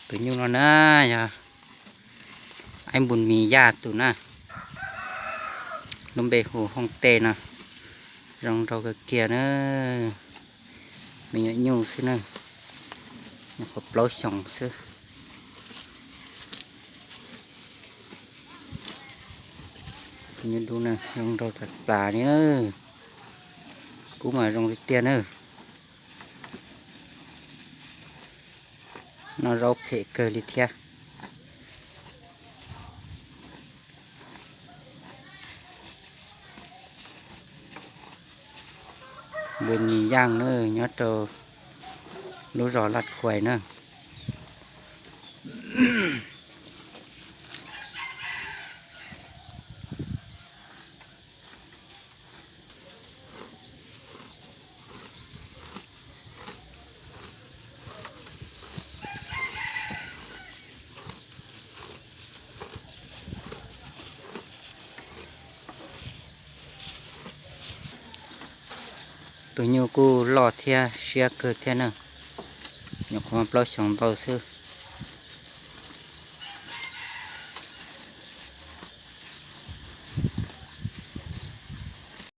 Tus nyuj no na, yog aib npus mis yaj tus na, lub npe hu hooj tej no, zoo nraug kawg kiag na. Me nyuam nyuj xwb na, nyuam qhuav plaub xyoos xwb. Tus nyuj dub na zoo nraug tas plas li na, kub mas zoo li tiag na. Noj zaub phem kawg li thiab. Npus mis yaj na, nyob rau lub zos Laj Khuais na. Tus nyuj kuj loj thiab siab kawg thiab na, nyuam qhuav muaj plaub xyoos ntau xwb.